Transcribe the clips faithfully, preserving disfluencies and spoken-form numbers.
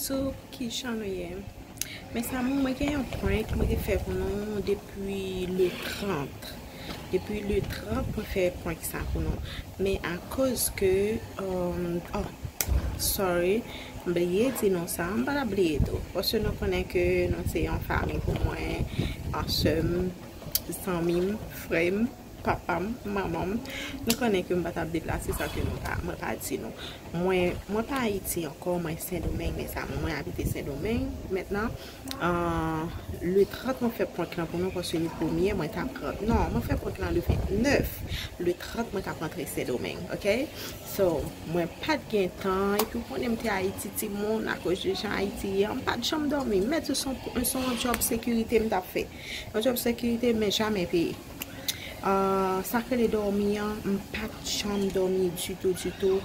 Sou kijan nou ye? Mes amours, mwen gen yon prank mwen te fè pou nou depi le trant. Depi le trant mwen fè prank sa pou nou. Men akoz ke, um, oh, sorry, m bliye di nou sa, m pa t ap bliye tou. Paske nou konnen ke nou se yon fanmi pou mwen, an sè m, zanmi m, frè m, papa m, manman m. Nou konnen ke m pa t ap deplase san ke nou pa, mwen pa di nou. Mwen, mwen pa Ayiti ankò, mwen Sendomeng, mes amours, mwen abite Sendomeng mentnan. Ah, le trant mwen fè prank lan pou nou, paske le premye mwen t ap, non, mwen fè prank lan le vennèf. Le trant mwen t ap rantre Sendomeng, ok? So, mwen pa t gen tan, epi ou konnen m te Ayiti timoun, akoz de jan Ayiti ye, m pa t janm dòmi. Mèt se yon, se yon djòb sekirite m t ap fè. Yon djòb sekirite, men jamè peye. Ah, sa k rele dòmi an, m pa t janm dòmi ditou, ditou.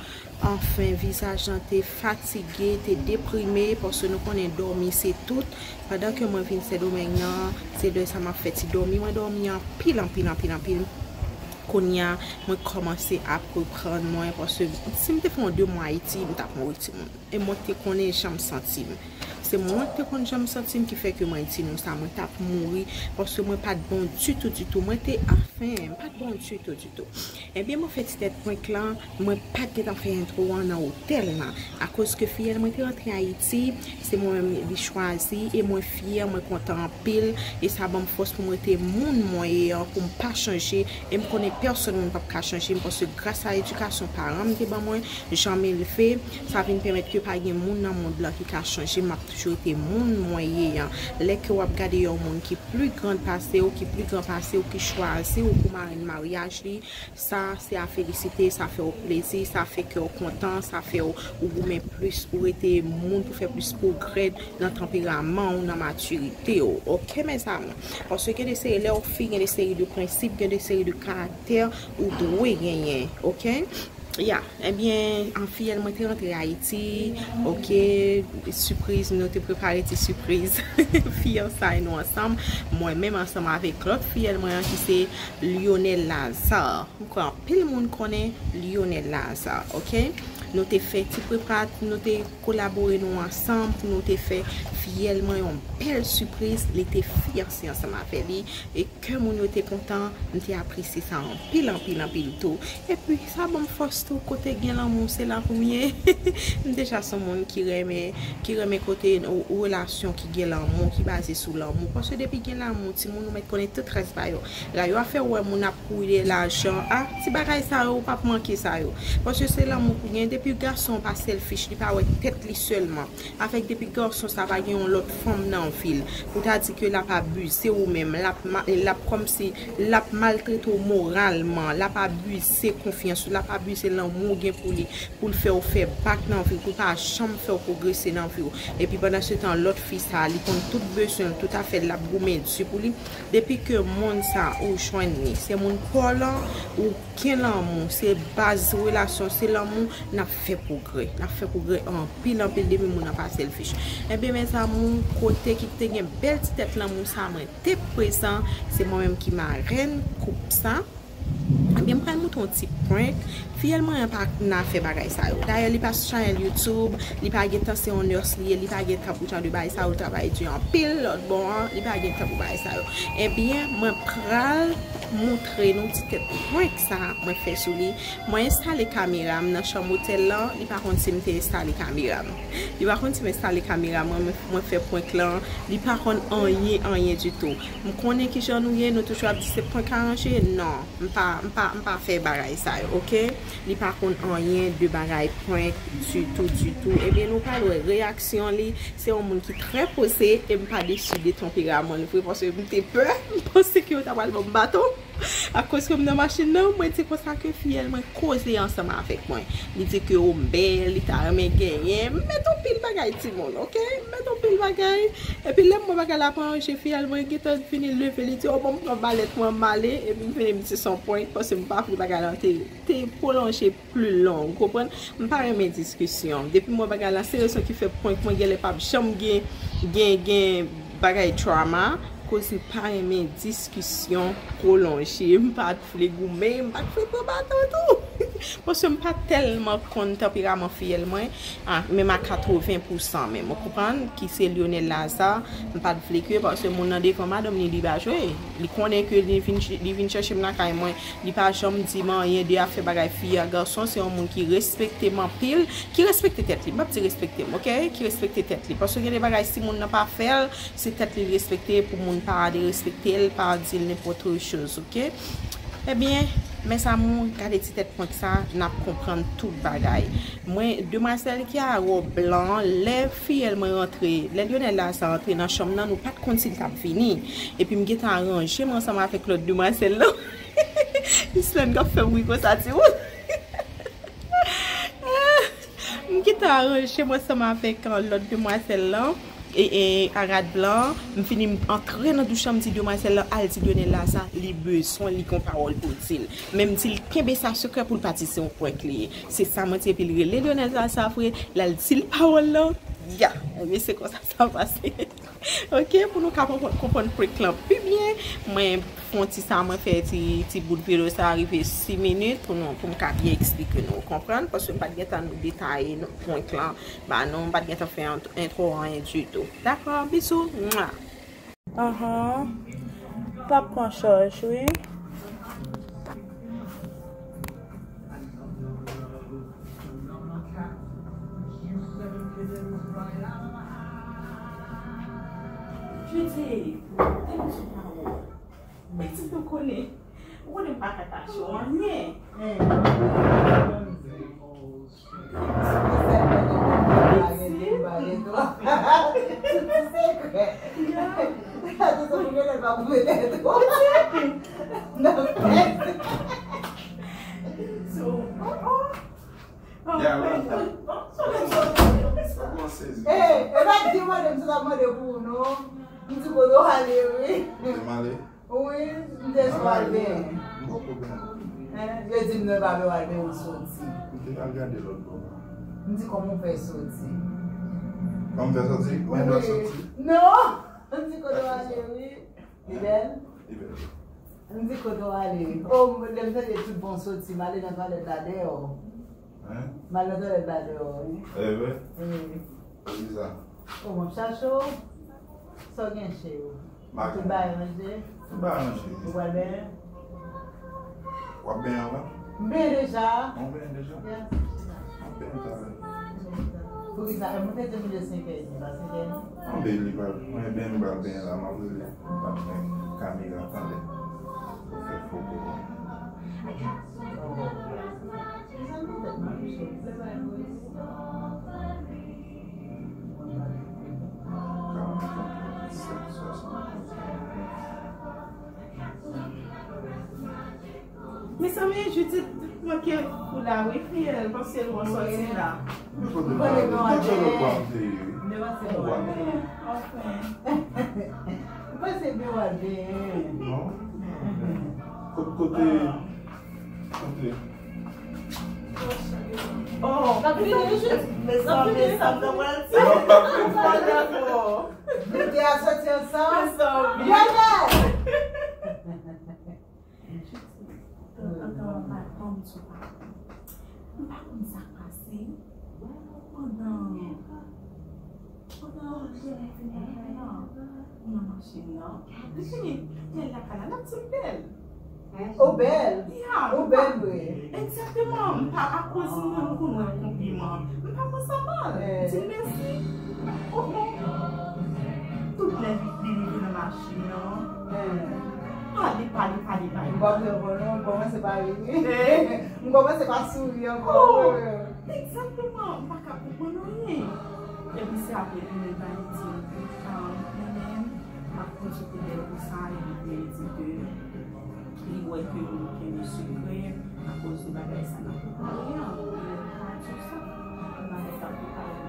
Anfen, vizaj lan te fatige, te deprime, paske nou konnen dòmi se tout. Pandan ke mwen vin Sendomeng nan, se lè sa m ap fè ti dòmi. Mwen dòmi anpil, anpil, anpil, anpil. Kounye a, mwen kòmanse ap reprann mwen, paske si m te fè yon de mwa Ayiti, m t ap mouri timoun. E mwen te konnen jan m santi m. Se mwen ki te konn jan m santi m ki fè ke mwen di nou sa, mwen t ap mouri, paske mwen pa t bon ditou, ditou. Mwen te, anfen, m pa t bon ditou, ditou. Ebyen, mwen fè ti tèt prank lan, mwen pa t gentan fè entwo an nan otèl lan. Akoz ke fiyèl mwen te rantre Ayiti, se mwen menm li chwazi, e mwen fyè, mwen kontan anpil, e sa ban m fòs pou mwen rete moun mwen ye an, pou m pa chanje, e m konnen pèsonn moun p ap ka chanje m, paske gras a edikasyon paran m te ban mwen, jan m elve, sa vin pèmèt ke pa gen moun nan mond lan ki ka chanje m, m ap toujou rete moun mwen ye an. Lè ke w ap gade yon moun ki pli gran pase w, ki pli gran pase w, ki chwazi w pou marenn maryaj li, sa se a felisite, sa fè w plezi, sa fè kè w kontan, sa fè w, ou goumen plis, ou rete moun pou fè plis pwogrè nan tanperaman w, nan matirite w. Ok, mes amours? Paske gen de seri, lè w fi, gen de seri de prensip, gen de seri de karaktè ou dwe genyen. Ok? Ya, ebyen, an fiyèl mwen te rantre Ayiti, ok, sipriz, nou te prepare ti sipriz fiyansay nou ansanm, mwen menm ansanm avèk lòt fiyèl mwen an ki se Lionel Lazare. M kwè anpil moun konnen Lionel Lazare, ok? Nou te fè ti prepa, nou te kolabore nou ansanm pou nou te fè fiyèl mwen yon bèl sipriz. Li te fiyanse ansanm avè li. E kè moun yo te kontan, m te apresye sa anpil, anpil, anpil tou. Epi, sa ban m fòs tou, kote gen lanmou, se la pou m ye. M deja se yon moun ki renmen, ki renmen kote ou, ou relasyon ki gen lanmou, ki baze sou lanmou. Paske depi gen lanmou, timoun, ou mèt konnen tout rès pa yo. La, yo ap fè w wè moun ap kouri dèyè lajan. Ah, ti bagay sa yo, ou p ap manke sa yo. Paske se lanmou pou gen. Depi gason pa selfish, li pa wè tèt li sèlman. Avèk depi gason sa pa gen yon lòt fanm nan vi l, pou ta di ke l ap abize ou menm, l ap ma-, l ap kòmsi, l ap maltrete w moralman, l ap abize konfyans ou, l ap abize lanmou w gen pou li, pou l fè w fè bak nan vi w, pou l pa janm fè w pwogrese nan vi w. Epi pandan se tan, lòt fi sa, li konn tout bezwen l, tout afè l, l ap goumen di pou li. Depi ke moun sa ou jwenn li, se moun pa w lan, ou gen lanmou, se baz relasyon, se lanmou, n ap fè pwogrè. N ap fè pwogrè anpil, anpil depi moun nan pa selfish. Ebyen, mes amours, kote ki te gen bèl ti tèt lanmou sa, mwen te prezan, se mwen menm ki marèn koup sa. Ebyen, m pral montre yon ti prank. Fiyèl mwen an pa nan fè bagay sa yo. Dayè, li pa sou chanèl YouTube, li pa gen tan, se yon nurse li ye, li pa gen tan pou jan de bagay sa yo, l travay di anpil, lòt bò an, li pa gen tan pou bagay sa yo. Ebyen, mwen pral montre nou ti tèt prank sa mwen fè sou li. Mwen enstale kamera m nan chanm otèl lan, li pa konn si m te enstale kamera m. Li pa konn si m enstale kamera m, mwen, mwen fè prank lan, li pa konn anyen, anyen ditou. M konnen kijan nou ye, nou toujou ap di se prank aranje. Non, m pa, m pa, m pa fè bagay sa yo, ok? Li pa konn anyen de bagay prank ditou, ditou. Ebyen, nou pral wè reyaksyon li. Se yon moun ki trè poze e m pa desi de tanperaman l vre, paske m te pè, m panse ke yo ta pral ban m baton. Akoz ke m nan machin nan, mwen di konsa ke fiyèl mwen koze ansanm avèk mwen. Li di ke ou m bèl, li ta renmen genyen m. Met yon pil bagay timoun, ok? Met yon pil bagay. Epi lè m wè bagay la pa anje, fiyèl mwen gentan vini leve, li di, o, bon, m pran malèt mwen, m ale, epi m vini, m di se yon prank, paske m pa vle bagay la te, te pwolonje pli long, ou konprann? M pa renmen diskisyon. Depi m wè bagay la, se rezon ki fè prank mwen genlè p ap janm gen, gen, gen bagay drama, koz m pa renmen diskisyon pwolonje. M pa t vle goumen, m pa t vle pran baton tou. Paske m pa tèlman konn tanperaman fiyèl mwen, a, menm a katreven pousan menm, ou konprann, ki se Lionel Lazarre, m pa t vle ke, paske moun nan devan madanm li, li pa jwe, li konnen ke li vin, li vin chèche m lakay mwen, li pa janm di m anyen de afè bagay fi a gason, se yon moun ki respekte m anpil, ki respekte tèt li, m p ap di respekte m, oke, ki respekte tèt li, paske gen de bagay si moun nan pa fè l, se tèt li l respekte, pou moun pa derespekte l, pa di l nenpòt choz, oke. Ebyen, mes amours, gade ti tèt prank sa, n ap konprann tout bagay. Mwen, demwazèl ki a wòb blan, lè fiyèl mwen rantre, lè Lionel Lazarre rantre nan chanm nan, nou pa t konn si l t ap vini. Epi m gentan aranje m ansanm avèk lòt demwazèl lan. Islène k ap fè m ri konsa, ti ou. M gentan aranje m ansanm avèk, uh, lòt demwazèl lan. E, e, a rad blan, m fini m antre nan douch lan, m di demwazèl lan al di Lionel Lazarre, li bezwen, li gon pawòl pou l di l. Men m di l kenbe sa sekrè pou l pa di se yon prank li ye. Se sa mwen di, epi l rele Lionel Lazarre vre, l al di l pawòl lan. Ya, ebyen se konsa sa pase. Oke, pou nou ka konprann, konprann prank lan pi byen, mwen fè yon ti sa, mwen fè ti, ti bout videyo sa rive sis minit pou nou, pou m ka byen eksplike nou, konprann? Paske m pa t gentan detaye nou prank lan. Ba non, m pa t gentan fè ent-, entwo anyen ditou. Dakò, bizou. Mwa. Ahan. T ap pran chaj, wi. Jete, te m sou pawòl. Pitit ou konnen. Ou konnen m pa ka kache w anyen. So, oh, oh. Hey, e pa di mande m si w t ap mande pou ou, non. M di kote w ale, wi. Kote m ale? Wi, m te sou al benyen. M poko benyen. Hein? Yo di m non, e pa vre w al benyen, ou soti. M te al gade lòt bò. M di kòman w fè soti? Kòman m fè soti? Mwen dwe soti? Non! M di kote w ale, wi. Li bèl? Li bèl. M di kote w ale? Oh, lè m tande tout bon soti, m ale nan twalèt la dèyè w. Hein? M al nan twalèt la dèyè w, wi. E vre? Wi. Poukisa? Oh, m ap chache w. Sa w gen, cheri? Tout bagay ranje? Tout bagay ranje. Ou pral benyen? W ap benyen anvan? M benyen deja. Ou benyen deja? Yes. M ap benyen talè. Poukisa? E mwen te di m de senk è edmi, pa senk è edmi? Anben, li pral, mwen benyen, m pral benyen la, m ap rele. M ap gen kamera, tande. Fè foto. Mezanmi, Judith manke fou la, wi, fiyèl, paske l wè sòti la. Mwen konnen nou al benyen. Mwen panse nou al benyen. Anfen. Mwen panse nou al benyen. Non. Kote, kote, kote? Oh, n ap vini, Judith. Mezanmi, sa m ta pral di. Non, m pa vle pale ankò. Nou te a soti ansanm? Mezanmi. Gade! Antan, antan, antan, m pa konn sa k pase. Pandan, pandan Jèlè fin fè bagay lan, m nan machin nan. Li fini, li al lakay la, l ap di m bèl. Ou bèl? Ya. Ou bèl vre. Egzakteman. M pa, akoz mwen, m konn wè konpliman. M pa pran sa mal. M di mèsi. Oh, oh. Tout lè li, li rive nan machin nan. Pale, pale, pale, pale. M pa vle ankò non, m kòmanse pa ri. M kòmanse pa souri ankò. Oh, egzakteman. M pa ka konprann anyen. Epi se apre li menm ba li di m, ah, mwen menm, m ap konn sou kote l konsa, epi pou li di ke li wè ke nou kenbe sekrè akoz de bagay sa n ap prepare an. Li wè nou pa di w sa, yon bagay k ap prepare.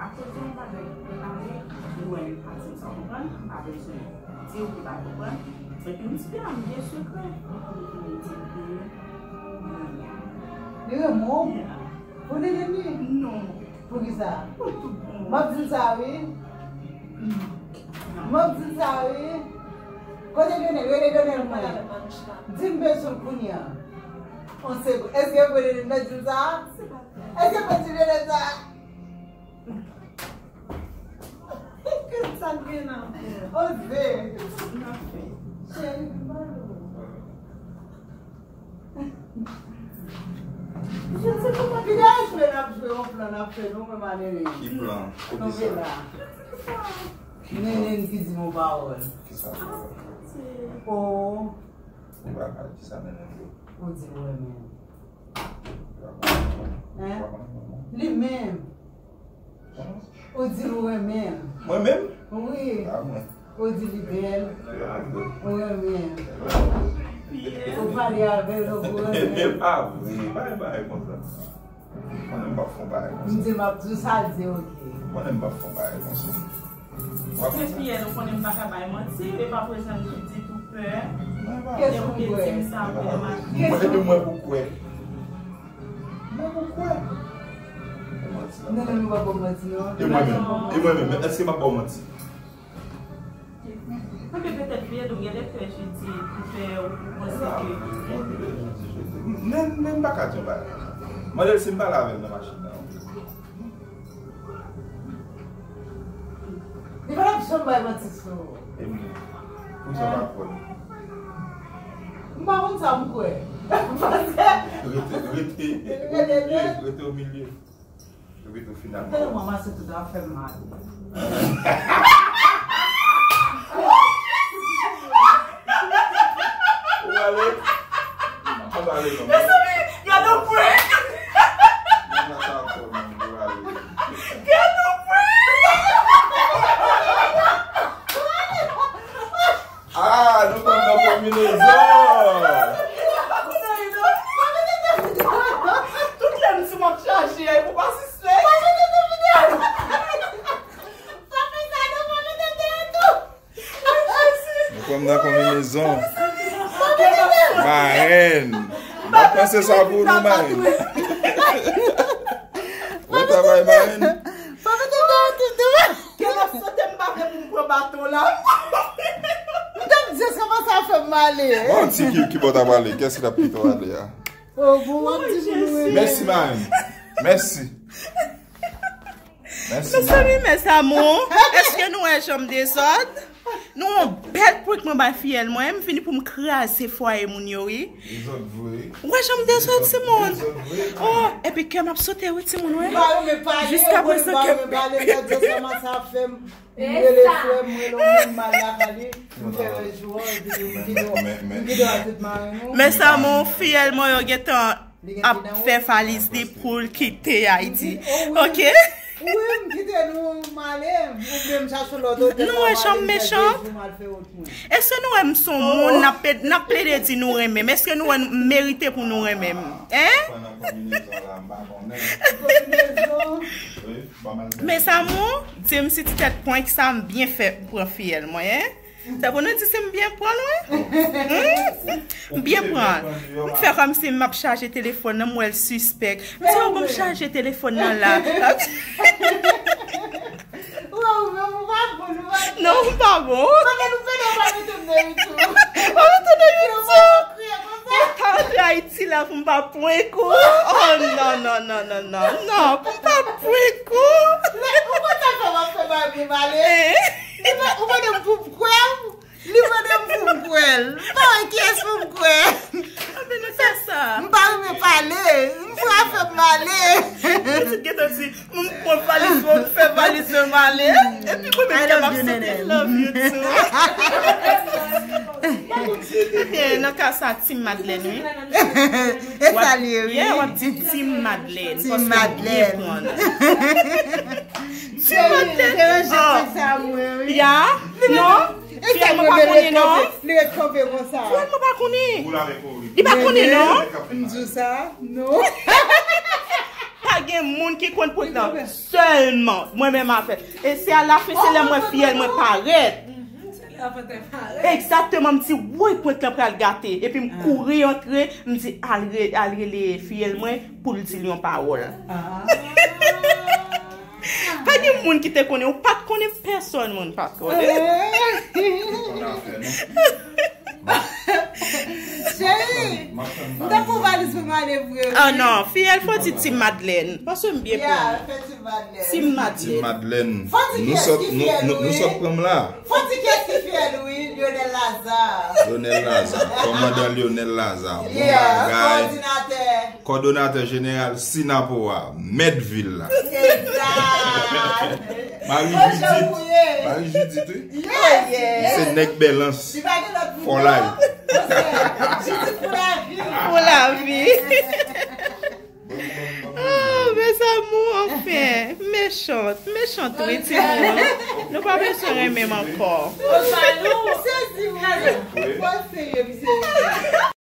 Akoz de yon bagay k prepare, li wè li pa di w sa, w konprann? M pa bezwen di w pou w pa konprann. Epi m di, "Byen, m gen sekrè." Epi li di ke, li renmen w. Li renmen w? Yeah. Ou te gen li? Non. Poukisa? Pou tout bon. M ap di l sa, wi. M ap di l sa, wi. Kote Donel? Rele Donel mwen. Di m bezwen l kounye a. On se, èske vre nan jou sa? Èske fè ti vye sa? Kèt sa l gen nan? Oze. Cheri, vin ba nou. Je ne sais pas. Ki dèyè jwe n ap jwe, yon plan n ap fè nou, mwen ma Nene. Ki plan? Kote sa? Tonbe la. Nene ki di m yon pawòl. Ki sa? Oh. Ou pa ka di sa, Nene. Ou di ou renmen. Hein? Li menm. Ou di ou renmen. Mwen menm? Wi. A mwen. Ou di li bèl. Ou renmen. Ou pale avè l, ou renmen. E pa vre. Pa gen bagay konsa. Mwen menm m p ap fè yon bagay konsa. M di m ap di w sa l di, oke. Mwen menm m p ap fè yon bagay konsa. W ap... Se fiyèl, ou konnen m pa ka bay manti, e pa prezan m di tou pè. Kiyès pou kwè? Mwen, epi mwen pou kwè. Mwen pou kwè. E manti la. Non, non, nou pa ba w manti, non. E mwen menm, e mwen menm, èske m ap ba w manti? Mwen te petèt fiyèl, ou gen de fè jedi, pou fè ou panse ke... Men, men m pa ka di yon bagay konsa. Mande l si m pale avè l nan machin nan. Li pa t ap janm bay manti sou ou. E mwen. Poukisa w pa kwè m? M pa konn sa m kwè. Paske... Rete, rete, rete o milye, rete o milye. Epi tou finalman. Tèlman mase tout afè m mal. Ou ale? Ou ale non. Mezanmi, gade yon prank. Mwen pa sa ankò non, ou ale. Gade yon prank. Ah, nou konn nan konbinezon. Tout lè m di m ap chache a, epi w pa sispèk. Nou konn nan konbinezon. Marèn. M ap panse sa pou nou, marèn. Bon travay, marèn. Fò mete deyò toutou. Kè m ap sote, m pa vle pou m pran baton la. M t ap di, èske sa fè m ale? Bon, ti ki, ki bò w t ap ale? Kiyès ki t ap kite w ale a? Oh, bon, w ap di pou nou renmen. Mèsi, marèn. Mèsi. Mèsi, marèn. Mezanmi, mes amours, èske nou wè jan m dezòd? Nou yon bèl prank mwen bay fiyèl mwen, m vini pou m kraze fwaye moun yo, wi. Dezòd vre. Ou wè jan m dezòd, timoun? Dezòd vre. Oh, epi kè m ap sote, wi, timoun, wè. Jiskaprezan kè m... Mes amours, fiyèl mwen yo gentan ap fè valiz li pou l kite Ayiti. Oke? Wi, m kite nou, m ale, oubyen m chache lòt otèl. Nou wè jan m mechan? Èske nou wè m se yon moun n ap, n ap plede di nou renmen m? Èske nou wè m merite pou nou renmen m? Hein? Mes amours, di m si ti tèt prank sa m byen fè pran fiyèl mwen, hein? Se pou nou di si m byen pran l, wi. Hmm? M byen pran l. M fè kòmsi m ap chaje telefòn nan, m wè l sispèk. M di, "Oh, ban m chaje telefòn nan la." Non, m pa bon. Pa mete m nan YouTube. Mwen ta antre Ayiti la pou m pa prank ou. Oh, non, non, non, non, non, non, pou m pa prank ou. Ou konn sa fè m ap fè bagay pou m ale? Li pa, ou mande m pou m kwè w? Li mande m pou m kwè l. M pa wè kiyès pou m kwè. Anben, nou fè sa. M pa renmen pale. M frape m ale. Pitit gentan di, m pran valiz mwen, m fè valiz mwen, m ale. Epi mwen menm kè m ap sote, love you too. Ebyen, nan ka sa, Team Madeleine, wi. E sa l ye, wi. Yeah, w ap di Team Madeleine, paske m byen pran l. Team Madeleine. Oh. Ya? Non? Fiyèl mwen pa konnen, non. Li ret kanpe konsa. Fiyèl mwen pa konnen. Li pa konnen, non. M di w sa, non. Pa gen moun ki konn prank lan. Sèlman mwen menm avè l. E se alafen, se lè m wè fiyèl mwen parèt. Egzakteman, m di, "Woy, prank lan pral gate." Epi m kouri antre, m di, "Al re-, al rele fiyèl mwen pou l di l yon pawòl." Pa gen moun ki te konnen, ou pa t konnen pèsòn, moun pa t konnen. Cheri, m t ap pran valiz pou m ale vre, wi. Ah non, fiyèl, fò di Team Madeleine. Paske m byen pran. Fè Team Madeleine. Team Madeleine. Team Madeleine. Fò di kiyès ki fiyèl, wi. Nou sot pran m la. Fò di kiyès ki fiyèl, wi. Lionel Lazarre. Lionel Lazarre. Kòmandan Lionel Lazarre. Bon bagay. Kòdonatè. Kòdonatè jeneral Sinapowa, mèt vil la. Egzat. Mari Judith. Mari Judith, wi. Yes. Se nèg bèlans. Fò lay. Judith pou lavi. Pou lavi. Oh, mes amours, anfen. Mechant. Mechant, wi, timoun. Nou pa bezwen renmen m ankò. Sezi, wi. Fò serye, wi, serye.